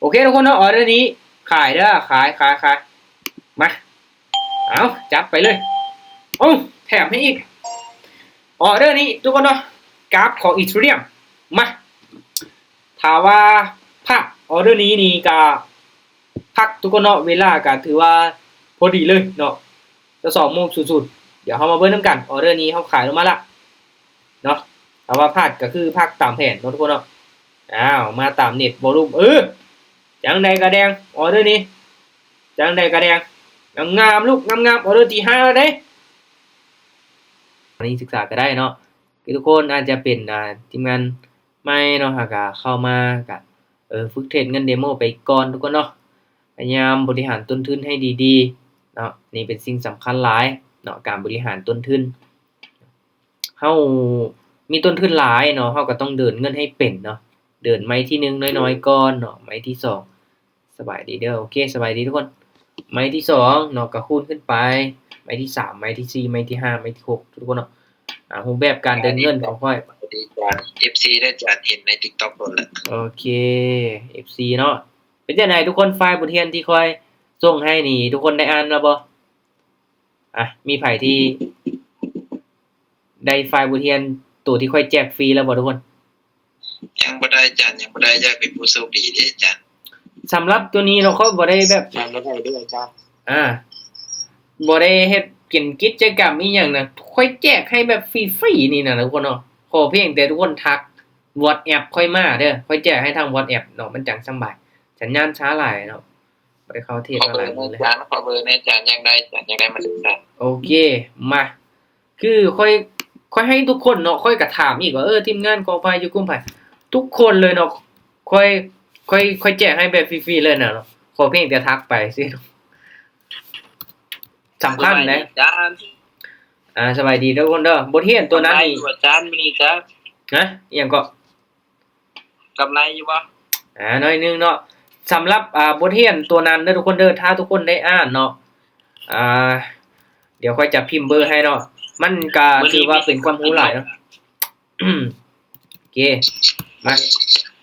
ໂອເຄທຸກຄົນເນາະ ອໍເດີນີ້ຂາຍເດີ້ ຂາຍ ຂາຍ ຂາຍ ມາ ເອົາ ຈັດໄປເລີຍ ໂອ້ ແຖມໃຫ້ອີກ ອໍເດີນີ້ທຸກຄົນເນາະ ກາຟຂອງອີເທີຣຽມ ມາ ຖ້າວ່າພາດອໍເດີນີ້ນີ້ກະ ຄັກທຸກຄົນເນາະ ເວລາກະຖືວ່າພໍດີເລີຍເນາະ ຊາວສອງໂມງສູນສູນ ດຽວເຮົາມາເບິ່ງນຳກັນ ອໍເດີນີ້ເຮົາຂາຍລົງມາລະເນາະ ຖ້າວ່າພາດກະຄືພາດຕາມແຜນເນາະທຸກຄົນເນາະ ອ້າວ ມາຕາມເນັດວອລຸມ ເອີ ຈັ່ງໃດກະແດງ ອໍເດີນີ້ ຈັ່ງໃດກະແດງ ງາມໆ ລູກ ງາມໆ ອໍເດີທີຫ້າແລ້ວເດ້ ອັນນີ້ສຶກສາກະໄດ້ເນາະ ຄືທຸກຄົນອາດຈະເປັນ ອ່າ ທີມງານໃໝ່ເນາະ ຫາກະເຂົ້າມາກະ ເອີ ຝຶກເທຣດເງິນເດໂມໄປກ່ອນທຸກຄົນເນາະ ພະຍາຍາມບໍລິຫານຕົ້ນທຶນໃຫ້ດີໆ ເນາະ ນີ້ເປັນສິ່ງສຳຄັນຫຼາຍເນາະ ການບໍລິຫານຕົ້ນທຶນ ເຮົາມີຕົ້ນທຶນຫຼາຍເນາະ ເຮົາກະຕ້ອງເດີນເງິນໃຫ້ເປັນເນາະ ເດີນໄມ້ທີໜຶ່ງນ້ອຍໆກ່ອນເນາະ ໄມ້ທີສອງ ສະບາຍດີເດີ້ ໂອເຄ ສະບາຍດີທຸກຄົນ ໄມ້ທີສອງເນາະ ກະຄູນຂຶ້ນໄປ ໄມ້ທີສາມ ໄມ້ທີສີ່ ໄມ້ທີຫ້າ ໄມ້ທີຫົກ ທຸກຄົນເນາະ ອາ ຮູບແບບການເດີນເງິນຂອງຂ້ອຍ ສະບາຍດີຈານ ເອັຟຊີເດີ້ຈານ ເຫັນໃນຕິກຕັອກໂດນລະ ໂອເຄ ເອັຟຊີເນາະ ເປັນຈັ່ງໃດທຸກຄົນ ໄຟລ໌ບົດຮຽນທີ່ຂ້ອຍສົ່ງໃຫ້ນີ້ ທຸກຄົນໄດ້ອ່ານແລ້ວບໍ່? ອ່ະ ມີໃຜທີ່ໄດ້ໄຟລ໌ບົດຮຽນໂຕທີ່ຂ້ອຍແຈກຟຣີແລ້ວບໍ່ທຸກຄົນ? ຍັງບໍ່ໄດ້ອາຈານ ຍັງບໍ່ໄດ້ ຢາກເປັນຜູ້ໂຊກດີເດ້ອາຈານ ສຳລັບໂຕນີ້ເນາະ ຂ້ອຍບໍ່ໄດ້ແບບ ຍັງບໍ່ໄດ້ເດ້ອາຈານ ອ່າ ບໍ່ໄດ້ເຮັດເປັນກິດຈະກຳອີ່ຫຍັງນະ ຂ້ອຍແຈກໃຫ້ແບບຟຣີໆນີ້ນະທຸກຄົນເນາະ ຂໍພຽງແຕ່ທຸກຄົນທັກວັອດແອັບຂ້ອຍມາເດີ້ ຂ້ອຍແຈກໃຫ້ທາງວັອດແອັບເນາະ ມັນຈັ່ງສະບາຍ ສັນຍານຊ້າຫຼາຍເນາະ ບໍ່ໄດ້ເຂົ້າເທດມາຫຼາຍມື້ແລ້ວ ຂໍເບີແດ່ອາຈານ ຢາກໄດ້ອາຈານ ຢາກໄດ້ມາສຶກສາ ໂອເຄ ມາ ຄືຂ້ອຍ ຂ້ອຍໃຫ້ທຸກຄົນເນາະ ຂ້ອຍກະຖາມອີກວ່າ ເອີ ທີມງານຂອງໃຜ ຢູ່ກຸ່ມໃຜ ທຸກຄົນເລີຍເນາະ ຂ້ອຍ ຂ້ອຍ ຂ້ອຍແຈກໃຫ້ແບບຟຣີໆເລີຍນະ ຂໍພຽງແຕ່ທັກໄປຊື່ ສຳຄັນເດ້ ສະບາຍດີອາຈານ ອ່າ ສະບາຍດີທຸກຄົນເດີ້ ບົດຮຽນໂຕນັ້ນນີ້ ກຳໄລຢູ່ອາຈານ ມື້ນີ້ກະ ຮະ ອີ່ຫຍັງເກາະ? ກຳໄລຢູ່ບໍ່? ອ່າ ໜ້ອຍໜຶ່ງເນາະ ສຳລັບ ອ່າ ບົດຮຽນໂຕນັ້ນເດີ້ທຸກຄົນເດີ້ ຖ້າທຸກຄົນໄດ້ອ່ານເນາະ ອ່າ ດຽວຂ້ອຍຈະພິມເບີໃຫ້ເນາະ ມັນກະຖືວ່າເປັນຄວາມຮູ້ຫຼາຍເນາະ ໂອເຄ ມາ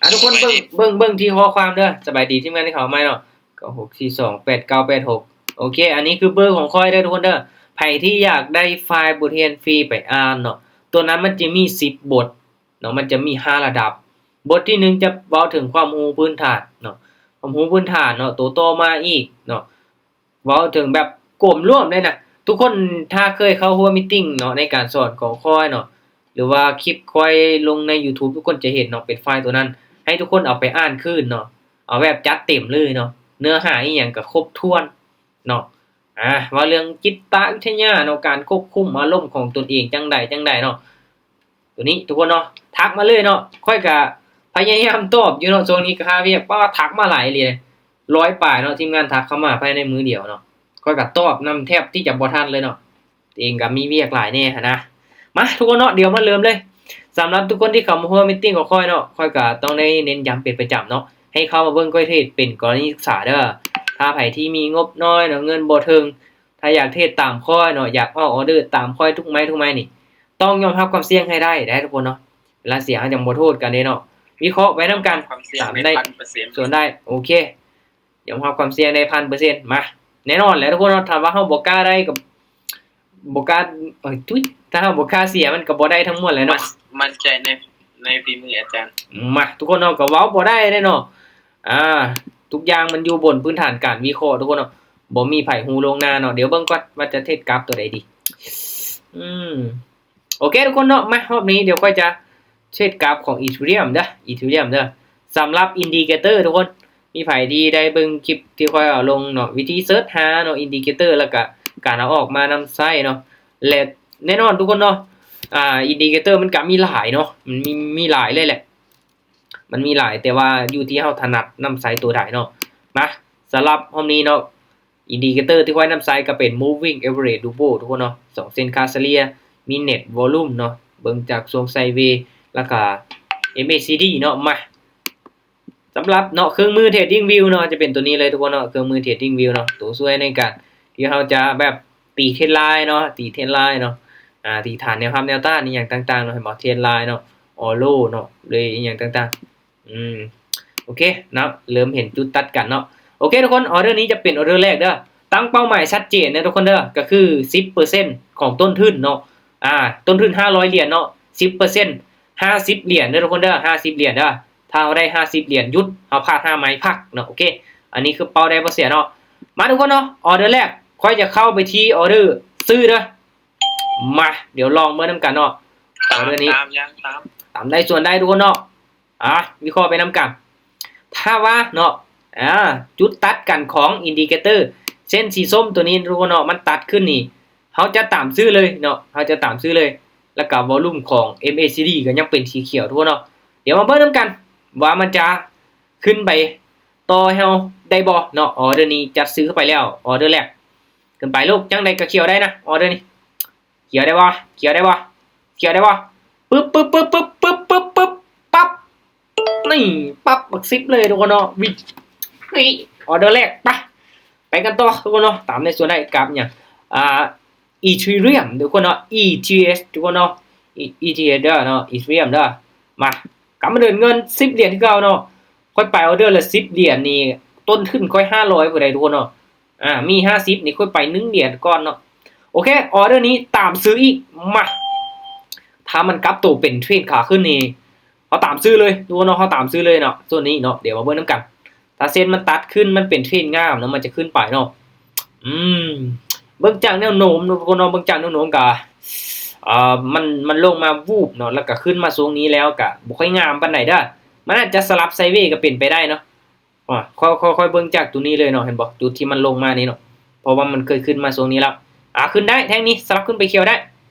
ອ່າ ທຸກຄົນເບິ່ງ ເບິ່ງ ເບິ່ງທີ່ຂໍ້ຄວາມເດີ້ ສະບາຍດີທີມງານທີ່ເຂົ້າມາໃໝ່ເນາະ ເກົ້າຫົກສີ່ສອງແປດເກົ້າແປດຫົກ ໂອເຄ ອັນນີ້ຄືເບີຂອງຂ້ອຍເດີ້ທຸກຄົນເດີ້ ໃຜທີ່ຢາກໄດ້ໄຟລ໌ບົດຮຽນຟຣີໄປອ່ານເນາະ ໂຕນັ້ນມັນຈະມີສິບບົດ ເນາະ ມັນຈະມີຫ້າລະດັບ ບົດທີໜຶ່ງຈະເວົ້າເຖິງຄວາມຮູ້ພື້ນຖານເນາະ ຄວາມຮູ້ພື້ນຖານເນາະ ໂຕຕໍ່ມາອີກເນາະ ເວົ້າເຖິງແບບກວມລວມເລີຍນະ ທຸກຄົນຖ້າເຄີຍເຂົ້າຮ່ວມມີດຕິງເນາະ ໃນການສອນຂອງຂ້ອຍເນາະ ຫຼືວ່າຄລິບຂ້ອຍລົງໃນຢູທູບ ທຸກຄົນຈະເຫັນເນາະ ເປັນໄຟລ໌ໂຕນັ້ນ ໃຫ້ທຸກຄົນເອົາໄປອ່ານຄືນເນາະ ເອົາແບບຈັດເຕັມເລີຍເນາະ ເນື້ອຫາອີ່ຫຍັງກະຄົບຖ້ວນເນາະ ອ່າ ເວົ້າເລື່ອງຈິດຕະວິທະຍາເນາະ ການຄວບຄຸມອາລົມຂອງຕົນເອງຈັ່ງໃດຈັ່ງໃດເນາະ ໂຕນີ້ທຸກຄົນເນາະ ທັກມາເລີຍເນາະ ຂ້ອຍກະພະຍາຍາມຕອບຢູ່ເນາະ ຊ່ວງນີ້ກະຄາວຽກ ປາ ທັກມາຫຼາຍອີ່ຫຼີ ຮ້ອຍປາຍເນາະ ທີມງານທັກເຂົ້າມາພາຍໃນມື້ດຽວເນາະ ຂ້ອຍກະຕອບນຳແທບທີ່ຈະບໍ່ທັນເລີຍເນາະ ຕົວເອງກະມີວຽກຫຼາຍແດ່ຫັ້ນນະ ມາ ທຸກຄົນເນາະ ດຽວມາເລີ່ມເລີຍ ສຳລັບທຸກຄົນທີ່ເຂົ້າມາຮ່ວມມີດຕິງຂອງຂ້ອຍເນາະ ຂ້ອຍກະຕ້ອງໄດ້ເນັ້ນຢ້ຳເປັນປະຈຳເນາະ ໃຫ້ເຂົ້າມາເບິ່ງຂ້ອຍເທຣດເປັນກໍລະນີສຶກສາເດີ້ ຖ້າໃຜທີ່ມີງົບນ້ອຍເນາະ ເງິນບໍ່ເຖິງ ຖ້າຢາກເທຣດຕາມຂ້ອຍເນາະ ຢາກອອກອໍເດີຕາມຂ້ອຍທຸກໄມ້ທຸກໄມ້ນີ້ ຕ້ອງຍອມຮັບຄວາມສ່ຽງໃຫ້ໄດ້ ໄດ້ທຸກຄົນເນາະ ເວລາເສຍເຮົາຈັ່ງບໍ່ໂທດກັນເດ້ເນາະ ວິເຄາະໄປນຳກັນ ຄວາມສ່ຽງໄດ້ພັນເປີເຊັນ ສ່ວນໄດ້ ໂອເຄ ຍອມຮັບຄວາມສ່ຽງໄດ້ພັນເປີເຊັນ ມາ ແນ່ນອນແຫຼະທຸກຄົນເນາະ ຖ້າວ່າເຮົາບໍ່ກ້າໄດ້ກະ ບໍ່ກ້າ ເອີຍ ທຸຍ ຖ້າເຮົາບໍ່ກ້າເສຍມັນກະບໍ່ໄດ້ທັງໝົດແຫຼະເນາະ ໝັ້ນ ໝັ້ນໃຈໃນ ໃນຝີມືອາຈານ ມາ ທຸກຄົນເນາະ ກະເວົ້າບໍ່ໄດ້ເດ້ເນາະ ອ່າ ທຸກຢ່າງມັນຢູ່ບົນພື້ນຖານການວິເຄາະທຸກຄົນເນາະ ບໍ່ມີໃຜຮູ້ລ່ວງໜ້າເນາະ ດຽວເບິ່ງກ່ອນວ່າຈະເທຣດກາຟໂຕໃດດີ ອືມ ໂອເຄທຸກຄົນເນາະ ມາ ຮອບນີ້ດຽວຂ້ອຍຈະເທຣດກາຟຂອງອີເທີຣຽມເດີ້ ອີເທີຣຽມເດີ້ ສຳລັບອິນດິເຄເຕີທຸກຄົນ ມີໃຜທີ່ໄດ້ເບິ່ງຄລິບທີ່ຂ້ອຍເອົາລົງເນາະ ວິທີເສີດຫາເນາະ ອິນດິເຄເຕີ ແລ້ວກະການເອົາອອກມານຳໃຊ້ເນາະ ແລະ ແນ່ນອນທຸກຄົນເນາະ ອ່າ ອິນດິເຄເຕີມັນກະມີຫຼາຍເນາະ ມັນມີ ມີຫຼາຍເລີຍແຫຼະ ມັນມີຫຼາຍ ແຕ່ວ່າຢູ່ທີ່ເຮົາຖະໜັດນຳໃຊ້ໂຕໃດເນາະ ມາ ສຳລັບຮອບນີ້ເນາະ ອິນດິເຄເຕີທີ່ຂ້ອຍນຳໃຊ້ກະເປັນ Moving Average Duo ທຸກຄົນເນາະ ສອງເສັ້ນຄ່າສະເລ່ຍ ມີເນັດວອລຸມເນາະ ເບິ່ງຈາກຊ່ວງໄຊເວ ແລ້ວກະ ເອັມເອຊີດີ ເນາະ ມາ ສຳລັບເນາະ ເຄື່ອງມື Trading View ເນາະ ຈະເປັນໂຕນີ້ເລີຍທຸກຄົນເນາະ ເຄື່ອງມື Trading View ເນາະ ໂຕຊ່ວຍໃນການທີ່ເຮົາຈະແບບຕີເທຣນລາຍເນາະ ຕີເທຣນລາຍເນາະ ອ່າ ຕີຖານແນວຮັບແນວຕ້ານອີ່ຫຍັງຕ່າງໆເນາະ ເຫັນບໍ່ ເທຣນລາຍເນາະ ອໍໂລເນາະ ຫຼືອີ່ຫຍັງຕ່າງໆ ອືມ ໂອເຄເນາະ ເລີ່ມເຫັນຈຸດຕັດກັນເນາະ. ໂອເຄທຸກຄົນ ອໍເດີນີ້ຈະເປັນອໍເດີແລກເດີ. ຕັ້ງເປົ້າໝາຍຊັດເຈນເດີທຸກຄົນເດີ ກໍຄືສິບເປີເຊັນຂອງຕົ້ນທຶນເນາະ. ອ່າ ຕົ້ນທຶນຫ້າຮ້ອຍຫຼຽນເນາະ ສິບເປີເຊັນ ຫ້າສິບຫຼຽນເດີທຸກຄົນເດີ ຫ້າສິບຫຼຽນເດີ. ຖ້າເຮົາໄດ້ຫ້າສິບຫຼຽນ ຢຸດ ເຮົາພາດຫ້າໄມ້ ພັກເນາະ. ໂອເຄ ອັນນີ້ຄືເປົ້າໄດ້ບໍ່ເສຍເນາະ. ມາທຸກຄົນເນາະ ອໍເດີແລກ ຂ້ອຍຈະເຂົ້າໄປທີ່ອໍເດີຊື້ເດີ. ມາ ດຽວລອງເບິ່ງນຳກັນເນາະ ອໍເດີນີ້ ຕາມຢ່າງຕາມ ຕາມໄດ້ສ່ວນໄດ້ທຸກຄົນເນາະ. ອ່າ ວິເຄາະໄປນຳກັນ. ຖ້າວ່າເນາະ ອ່າ ຈຸດຕັດກັນຂອງອິນດິເຄເຕີ ເສັ້ນສີສົ້ມຕົວນີ້ທຸກຄົນເນາະ ມັນຕັດຂຶ້ນນີ້ ເຮົາຈະຕາມຊື້ເລີຍເນາະ ເຮົາຈະຕາມຊື້ເລີຍ. ແລ້ວກໍວໍລຸ່ມຂອງເອັມເອຊີດີກໍຍັງເປັນສີຂຽວທຸກຄົນເນາະ. ດຽວມາເບິ່ງນຳກັນວ່າມັນຈະຂຶ້ນໄປຕໍ່ໃຫ້ເຮົາໄດ້ບໍ່ເນາະ. ອໍເດີນີ້ຈັດຊື້ເຂົ້າໄປແລ້ວ ອໍເດີແລກ ຂຶ້ນໄປລູກ ຈັ່ງໃດກໍຂຽວໄດ້ນະ ອໍເດີນີ້. ຂຽວໄດ້ບໍ່? ຂຽວໄດ້ບໍ່? ຂຽວໄດ້ບໍ່? ປຶບ ປຶບ ປັບ ນີ້ ປັບ ບັກສິບເລີຍທຸກຄົນເນາະ. ວິ ນີ້ ອໍເດີແລກ ໄປ ໄປກັນຕໍ່ທຸກຄົນເນາະ. ຕາມໃນສ່ວນໄດ້ກັບຫຍັງ ອ່າ ອີເທີຣຽມທຸກຄົນເນາະ ອີທີເອສ ທຸກຄົນເນາະ ອີ ອີທີເອສ ເດີເນາະ ອີເທີຣຽມເດີ. ມາ ກັບມາເດີນເງິນສິບຫຼຽນຄືເກົ່າເນາະ. ຂ້ອຍໄປອໍເດີລະສິບຫຼຽນນີ້ ຕົ້ນທຶນຂ້ອຍຫ້າຮ້ອຍພຸ້ນໃດ໋ທຸກຄົນເນາະ. ອ່າ ມີຫ້າສິບນີ້ ຂ້ອຍໄປໜຶ່ງຫຼຽນກ່ອນເນາະ. ໂອເຄ ອໍເດີນີ້ຕາມຊື້ອີກ. ມາ ຖ້າມັນກັບໂຕເປັນເທຣນຂາຂຶ້ນນີ້ ເຮົາຕາມຊື້ເລີຍທຸກຄົນເນາະ ເຮົາຕາມຊື້ເລີຍເນາະ ໂຊນນີ້ເນາະ. ດຽວມາເບິ່ງນຳກັນ ຖ້າເສັ້ນມັນຕັດຂຶ້ນ ມັນເປັນເທຣນງາມເນາະ ມັນຈະຂຶ້ນໄປເນາະ. ອືມ ເບິ່ງຈາກແນວໂນ້ມເນາະທຸກຄົນເນາະ ເບິ່ງຈາກແນວໂນ້ມກະ ເອີ ມັນ ມັນລົງມາວູບເນາະ ແລ້ວກະຂຶ້ນມາຊ່ວງນີ້ແລ້ວກະບໍ່ຄ່ອຍງາມປານໃດເດີ. ມັນອາດຈະສະຫຼັບໄຊເວກໍເປັນໄປໄດ້ເນາະ. ອາ ຄ່ອຍ ຄ່ອຍ ຄ່ອຍເບິ່ງຈາກໂຕນີ້ເລີຍເນາະ ເຫັນບໍ່ ຈຸດທີ່ມັນລົງມານີ້ເນາະ ເພາະວ່າມັນເຄີຍຂຶ້ນມາຊ່ວງນີ້ແລ້ວ. ອາ ຂຶ້ນໄດ້ ແທ່ງນີ້ສະຫຼັບຂຶ້ນໄປຂຽວໄດ້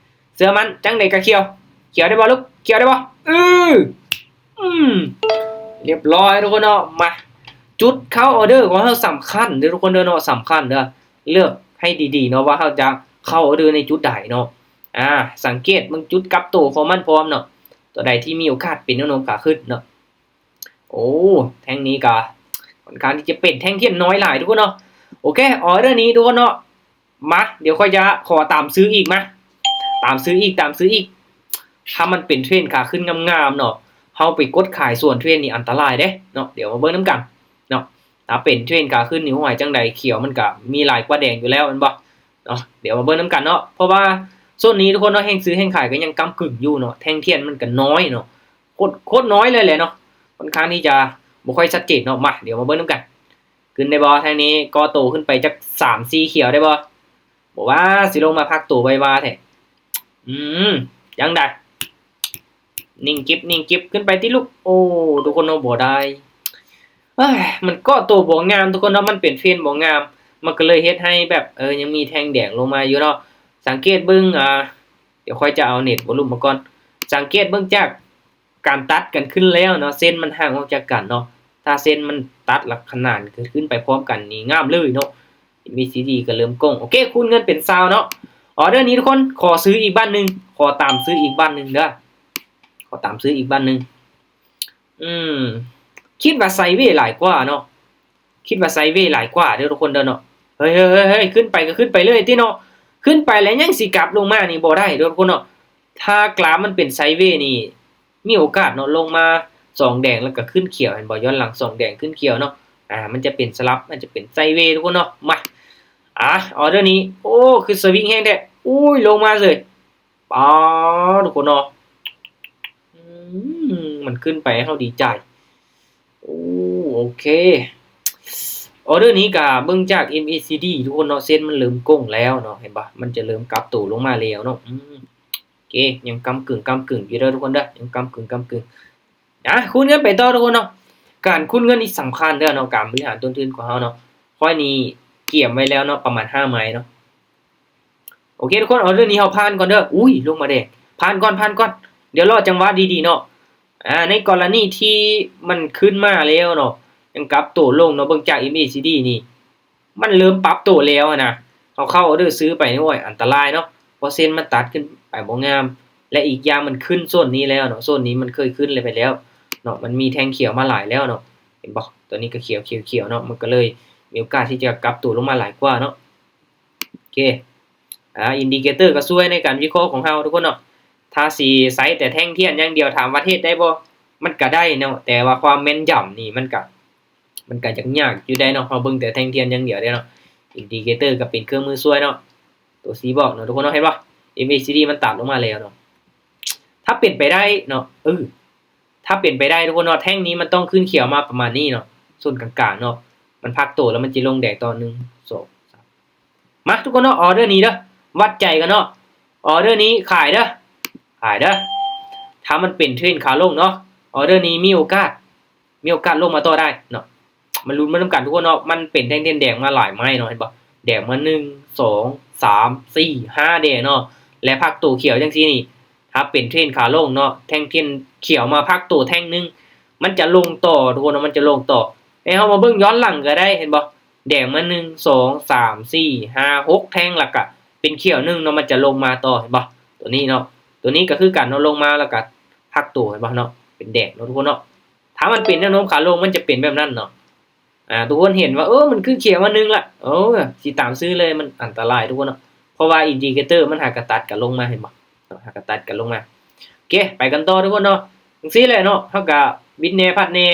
ເຊື່ອໝັ້ນ ຈັ່ງໃດກໍຂຽວ. ຂຽວໄດ້ບໍ່ລູກ ຂຽວໄດ້ບໍ່? ອື ອືມ ລຽບຮ້ອຍທຸກຄົນເນາະ. ມາ ຈຸດເຂົ້າອໍເດີຂອງເຮົາສຳຄັນເດີທຸກຄົນເດີເນາະ ສຳຄັນເດີ. ເລືອກໃຫ້ດີໆເນາະວ່າເຮົາຈະເຂົ້າອໍເດີໃນຈຸດໃດເນາະ. ອາ ສັງເກດເບິ່ງຈຸດກັບໂຕຂອງມັນພ້ອມເນາະ ຕົວໃດທີ່ມີໂອກາດເປັນແນວໂນ້ມຂາຂຶ້ນເນາະ. ໂອ້ ແທ່ງນີ້ກະຂ້ອນຂ້າງທີ່ຈະເປັນແທ່ງທຽນນ້ອຍຫຼາຍທຸກຄົນເນາະ. ໂອເຄ ອໍເດີນີ້ທຸກຄົນເນາະ. ມາ ດຽວຂ້ອຍຈະຂໍຕາມຊື້ອີກ ມາ ຕາມຊື້ອີກ ຕາມຊື້ອີກ. ຖ້າມັນເປັນເທຣນຂາຂຶ້ນງາມໆເນາະ ເຮົາໄປກົດຂາຍສ່ວນເທຣນນີ້ອັນຕະລາຍເດ້ເນາະ. ດຽວມາເບິ່ງນຳກັນເນາະ ຖ້າເປັນເທຣນຂາຂຶ້ນນີ້ ໂອ້ຍ ຈັ່ງໃດຂຽວມັນກະມີຫຼາຍກວ່າແດງຢູ່ແລ້ວແມ່ນບໍ່? ເນາະ ດຽວມາເບິ່ງນຳກັນເນາະ ເພາະວ່າຊ່ວງນີ້ທຸກຄົນເນາະ ແຮງຊື້ແຮງຂາຍກໍຍັງກຳກຶ່ງຢູ່ເນາະ ແທ່ງທຽນມັນກໍນ້ອຍເນາະ ໂຄດ ໂຄດນ້ອຍເລີຍແຫຼະເນາະ ຂ້ອນຂ້າງທີ່ຈະບໍ່ຄ່ອຍຊັດເຈນເນາະ. ມາ ດຽວມາເບິ່ງນຳກັນ ຂຶ້ນໄດ້ບໍ່? ທາງນີ້ກໍ່ໂຕຂຶ້ນໄປຈັກສາມສີ່ຂຽວໄດ້ບໍ່? ບໍ່ວ່າ ຊິລົງມາພັກໂຕໄວວາແທ້. ອືມ ຍັງໄດ້ ນິ່ງກິບ ນິ່ງກິບ ຂຶ້ນໄປຕິລູກ. ໂອ້ ທຸກຄົນເນາະ ບໍ່ໄດ້. ເອີຍ ມັນເກາະໂຕບໍ່ງາມທຸກຄົນເນາະ ມັນເປັນເທຣນບໍ່ງາມ ມັນກໍເລີຍເຮັດໃຫ້ແບບ ເອີ ຍັງມີແທ່ງແດງລົງມາຢູ່ເນາະ. ສັງເກດເບິ່ງ ອ່າ ດຽວຂ້ອຍຈະເອົາເນັດວໍລຸ່ມມາກ່ອນ. ສັງເກດເບິ່ງຈາກການຕັດກັນຂຶ້ນແລ້ວເນາະ ເສັ້ນມັນຫ່າງອອກຈາກກັນເນາະ. ຖ້າເສັ້ນມັນຕັດແລ້ວຂະໜານຂຶ້ນໄປພ້ອມກັນນີ້ງາມເລີຍເນາະ. ເອັມເອຊີດີກໍເລີ່ມກົງ. ໂອເຄ ຄູນເງິນເປັນຊາວເນາະ. ອໍເດີນີ້ທຸກຄົນ ຂໍຊື້ອີກບາດໜຶ່ງ ຂໍຕາມຊື້ອີກບາດໜຶ່ງເດີ ຂໍຕາມຊື້ອີກບາດໜຶ່ງ. ອືມ ຄິດວ່າໄຊເວຫຼາຍກວ່າເນາະ ຄິດວ່າໄຊເວຫຼາຍກວ່າເດີທຸກຄົນເດີເນາະ. ເຮີ້ຍໆໆ ຂຶ້ນໄປກໍຂຶ້ນໄປເລີຍຕິເນາະ ຂຶ້ນໄປແລ້ວຍັງຊິກັບລົງມານີ້ບໍ່ໄດ້ເດີທຸກຄົນເນາະ. ຖ້າກຣາຟມັນເປັນໄຊເວນີ້ ມີໂອກາດເນາະ ລົງມາສອງແດງແລ້ວກໍຂຶ້ນຂຽວ ເຫັນບໍ່? ຍ້ອນຫຼັງສອງແດງຂຶ້ນຂຽວເນາະ. ອາ ມັນຈະເປັນສະຫຼັບ ມັນຈະເປັນໄຊເວທຸກຄົນເນາະ. ມາ ອາ ອໍເດີນີ້ ໂອ້ ຄືສະວິງແຮງແທ້. ໂອ້ຍ ລົງມາເລີຍ ປາດ ທຸກຄົນເນາະ. ອືມ ມັນຂຶ້ນໄປໃຫ້ເຮົາດີໃຈ. ໂອ້ ໂອເຄ ອໍເດີນີ້ກະເບິ່ງຈາກເອັມເອຊີດີທຸກຄົນເນາະ ເສັ້ນມັນເລີ່ມກົງແລ້ວເນາະ ເຫັນບໍ່? ມັນຈະເລີ່ມກັບໂຕລົງມາແລ້ວເນາະ. ອືມ ໂອເຄ ຍັງກຳກຶ່ງ ກຳກຶ່ງຢູ່ເດີທຸກຄົນເດີ ຍັງກຳກຶ່ງ ກຳກຶ່ງ. ອ່າ ຄູນເງິນໄປຕໍ່ທຸກຄົນເນາະ. ການຄູນເງິນນີ້ສຳຄັນເດີເນາະ ການບໍລິຫານຕົ້ນທຶນຂອງເຮົາເນາະ. ຂ້ອຍນີ້ກຽມໄວ້ແລ້ວເນາະ ປະມານຫ້າໄມ້ເນາະ. ໂອເຄທຸກຄົນ ອໍເດີນີ້ເຮົາຜ່ານກ່ອນເດີ. ອຸ້ຍ ລົງມາແດງ ຜ່ານກ່ອນ ຜ່ານກ່ອນ ດຽວລໍຈັງຫວະດີໆເນາະ. ອ່າ ໃນກໍລະນີທີ່ມັນຂຶ້ນມາແລ້ວເນາະ ຍັງກັບໂຕລົງເນາະ ເບິ່ງຈາກເອັມເອຊີດີນີ້ ມັນເລີ່ມປັບໂຕແລ້ວຫັ້ນນະ. ເຮົາເຂົ້າອໍເດີຊື້ໄປນີ້ ໂອ້ຍ ອັນຕະລາຍເນາະ ເພາະເສັ້ນມັນຕັດຂຶ້ນໄປບໍ່ງາມ ແລະ ອີກຢ່າງມັນຂຶ້ນໂຊນນີ້ແລ້ວເນາະ ໂຊນນີ້ມັນເຄີຍຂຶ້ນແລ້ວໄປແລ້ວເນາະ ມັນມີແທ່ງຂຽວມາຫຼາຍແລ້ວເນາະ. ເຫັນບໍ່? ຕົວນີ້ກໍຂຽວໆໆເນາະ ມັນກໍເລີຍມີໂອກາດທີ່ຈະກັບໂຕລົງມາຫຼາຍກວ່າເນາະ. ໂອເຄ ອ່າ ອິນດິເຄເຕີກໍຊ່ວຍໃນການວິເຄາະຂອງເຮົາທຸກຄົນເນາະ. ຖ້າຊິໃຊ້ແຕ່ແທ່ງທຽນຢ່າງດຽວ ຖາມວ່າເຮັດໄດ້ບໍ່? ມັນກໍໄດ້ເນາະ ແຕ່ວ່າຄວາມແມ່ນຢຳນີ້ມັນກໍ ມັນກະຍາກໆຢູ່ໄດ໋ເນາະ ເຮົາເບິ່ງແຕ່ແທ່ງທຽນຢ່າງດຽວເດເນາະ. ອິນດິເຄເຕີກະເປັນເຄື່ອງມືຊ່ວຍເນາະ ໂຕຊີ້ບອກເນາະ ທຸກຄົນເນາະ ເຫັນບໍ່? ເອັມເອຊີດີມັນຕັດລົງມາແລ້ວເນາະ. ຖ້າເປັນໄປໄດ້ເນາະ ເອີ ຖ້າເປັນໄປໄດ້ທຸກຄົນເນາະ ແທ່ງນີ້ມັນຕ້ອງຂຶ້ນຂຽວມາປະມານນີ້ເນາະ ໂຊນກາງໆເນາະ ມັນພັກໂຕແລ້ວມັນຈະລົງແດງຕໍ່ ໜຶ່ງ ສອງ ສາມ ມາທຸກຄົນເນາະ ອອເດີນີ້ເດີ ວັດໃຈກັນເນາະ ອອເດີນີ້ຂາຍເດີ ຂາຍເດີ. ຖ້າມັນເປັນເທຣນຂາລົງເນາະ ອອເດີນີ້ມີໂອກາດ ມີໂອກາດລົງມາຕໍ່ໄດ້ເນາະ. ມາລຸ້ນມານຳກັນທຸກຄົນເນາະ ມັນເປັນແທ່ງທຽນແດງມາຫຼາຍໄມ້ເນາະ ເຫັນບໍ່? ແດງມາ ໜຶ່ງ ສອງ ສາມ ສີ່ ຫ້າ ແດງເນາະ ແລະ ພັກໂຕຂຽວຈັ່ງຊີ້ນີ້ ຖ້າເປັນເທຣນຂາລົງເນາະ ແທ່ງທຽນຂຽວມາພັກໂຕແທ່ງໜຶ່ງ ມັນຈະລົງຕໍ່ທຸກຄົນເນາະ ມັນຈະລົງຕໍ່. ໃຫ້ເຮົາມາເບິ່ງຍ້ອນຫຼັງກະໄດ້ ເຫັນບໍ່? ແດງມາ ໜຶ່ງ ສອງ ສາມ ສີ່ ຫ້າ ຫົກ ແທ່ງ ແລ້ວກະເປັນຂຽວໜຶ່ງເນາະ ມັນຈະລົງມາຕໍ່ ເຫັນບໍ່? ໂຕນີ້ເນາະ ໂຕນີ້ກະຄືກັນເນາະ ລົງມາແລ້ວກະພັກໂຕ ເຫັນບໍ່ເນາະ? ເປັນແດງເນາະທຸກຄົນເນາະ. ຖ້າມັນເປັນແນວໂນ້ມຂາລົງ ມັນຈະເປັນແບບນັ້ນເນາະ. ອ່າ ທຸກຄົນເຫັນວ່າ ເອີ ມັນຄືຂຽວມາໜຶ່ງລະ ໂອ້ ຊິຕາມຊື້ເລີຍ ມັນອັນຕະລາຍທຸກຄົນເນາະ ເພາະວ່າອິນດິເຄເຕີມັນຫາກະຕັດກັນລົງມາ ເຫັນບໍ່? ຫາກະຕັດກັນລົງມາ. ໂອເຄ ໄປກັນຕໍ່ທຸກຄົນເນາະ. ຈັ່ງຊີ້ແຫຼະເນາະ ເຮົາກະບິດແດ່ພັດແດ່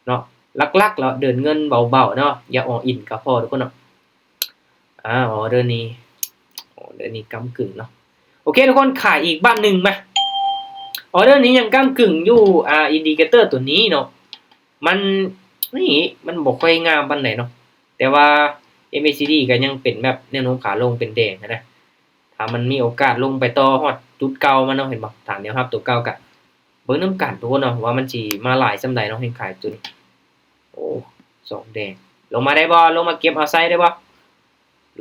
ເນາະ ຫຼັກໆແລ້ວເດີນເງິນເບົາໆເນາະ ຢ່າ all in ກະພໍທຸກຄົນເນາະ. ອາ ອອເດີນີ້ ອອເດີນີ້ກ້ຳກຶ່ງເນາະ. ໂອເຄທຸກຄົນ ຂາຍອີກບາດໜຶ່ງມາ. ອອເດີນີ້ຍັງກ້ຳກຶ່ງຢູ່ ອາ ອິນດິເຄເຕີໂຕນີ້ເນາະ ມັນ ນີ້ ມັນບໍ່ຄ່ອຍງາມປານໃດເນາະ ແຕ່ວ່າເອັມເອຊີດີກະຍັງເປັນແບບແນວໂນ້ມຂາລົງ ເປັນແດງຫັ້ນນະ. ຖ້າມັນມີໂອກາດລົງໄປຕໍ່ຮອດຈຸດເກົ່າມັນເນາະ ເຫັນບໍ່? ຖານແນວຮັບໂຕເກົ່າກະເບິ່ງນຳກັນທຸກຄົນເນາະ ວ່າມັນຊິມາຫຼາຍສ່ຳໃດເນາະ ແຮງຂາຍຈຸດນີ້. ໂອ້ ສອງແດງ ລົງມາໄດ້ບໍ່? ລົງມາເກັບເອົາໄຊໄດ້ບໍ່?